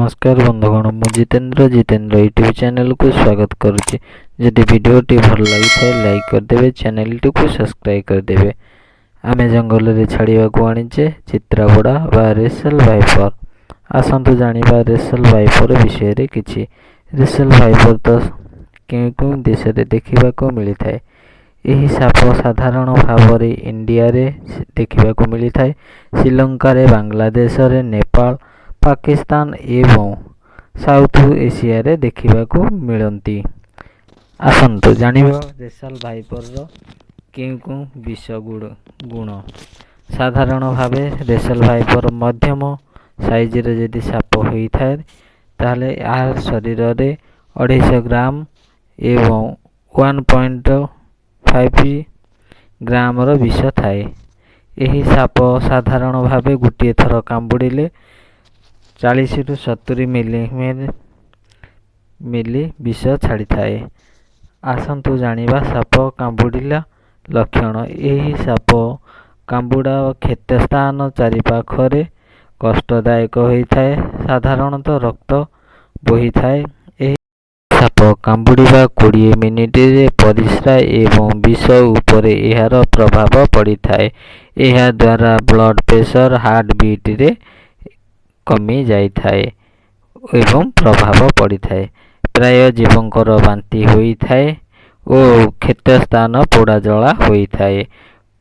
ନମସ୍କାର ବନ୍ଧୁଗଣ, ମୁଁ ଜିତେନ୍ଦ୍ର, ଜିତେନ୍ଦ୍ର ୟୁଟ୍ୟୁବ୍ ଚ୍ୟାନେଲକୁ ସ୍ୱାଗତ କରୁଛି। ଯଦି ଭିଡ଼ିଓଟି ଭଲ ଲାଗିଥାଏ, ଲାଇକ୍ କରିଦେବେ, ଚ୍ୟାନେଲଟିକୁ ସବସ୍କ୍ରାଇବ୍ କରିଦେବେ। ଆମେ ଜଙ୍ଗଲରେ ଛାଡ଼ିବାକୁ ଆଣିଛେ ଚିତ୍ରାବୋଡ଼ା ବା ରେସେଲ୍ ଭାଇପର। ଆସନ୍ତୁ ଜାଣିବା ରେସେଲ୍ ଭାଇପର ବିଷୟରେ କିଛି। ରେସେଲ୍ ଭାଇପର ତ କେଉଁ କେଉଁ ଦେଶରେ ଦେଖିବାକୁ ମିଳିଥାଏ? ଏହି ସାପ ସାଧାରଣ ଭାବରେ ଇଣ୍ଡିଆରେ ଦେଖିବାକୁ ମିଳିଥାଏ, ଶ୍ରୀଲଙ୍କାରେ, ବାଂଲାଦେଶରେ, ନେପାଳ, ପାକିସ୍ତାନ ଏବଂ ସାଉଥ ଏସିଆରେ ଦେଖିବାକୁ ମିଳନ୍ତି। ଆସନ୍ତୁ ଜାଣିବା ରେସେଲ୍ ଭାଇପରର କେଉଁ କେଉଁ ବିଷ ଗୁଣ। ସାଧାରଣ ଭାବେ ରେସେଲ୍ ଭାଇପର ମଧ୍ୟମ ସାଇଜର ଯଦି ସାପ ହୋଇଥାଏ, ତାହେଲେ ଏହା ଶରୀରରେ 250 ଗ୍ରାମ ଏବଂ 1.5 ଗ୍ରାମର ବିଷ ଥାଏ। ଏହି ସାପ ସାଧାରଣ ଭାବେ ଗୋଟିଏ ଥର କାମୁଡ଼ିଲେ 40ରୁ 70 ମିଲି ବିଷ ଛାଡ଼ିଥାଏ। ଆସନ୍ତୁ ଜାଣିବା ସାପ କାମୁଡ଼ିଲା ଲକ୍ଷଣ। ଏହି ସାପ କାମୁଡ଼ା କ୍ଷତ ସ୍ଥାନ ଚାରିପାଖରେ କଷ୍ଟଦାୟକ ହୋଇଥାଏ, ସାଧାରଣତଃ ରକ୍ତ ବୋହିଥାଏ। ଏହି ସାପ କାମୁଡ଼ିବା 20 ମିନିଟରେ ପରିସ୍ରା ଏବଂ ବିଷ ଉପରେ ଏହାର ପ୍ରଭାବ ପଡ଼ିଥାଏ। ଏହାଦ୍ୱାରା ବ୍ଲଡ଼ ପ୍ରେସର, ହାର୍ଟ ବିଟ୍ରେ କମି ଯାଇଥାଏ ଏବଂ ପ୍ରଭାବ ପଡ଼ିଥାଏ। ପ୍ରାୟ ଜୀବଙ୍କର ବାନ୍ତି ହୋଇଥାଏ ଓ କ୍ଷତ ସ୍ଥାନ ପୋଡ଼ା ଜଳା ହୋଇଥାଏ।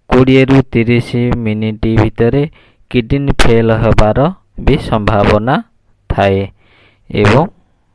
20ରୁ 30 ମିନିଟ୍ ଭିତରେ କିଡ଼ନୀ ଫେଲ୍ ହେବାର ବି ସମ୍ଭାବନା ଥାଏ ଏବଂ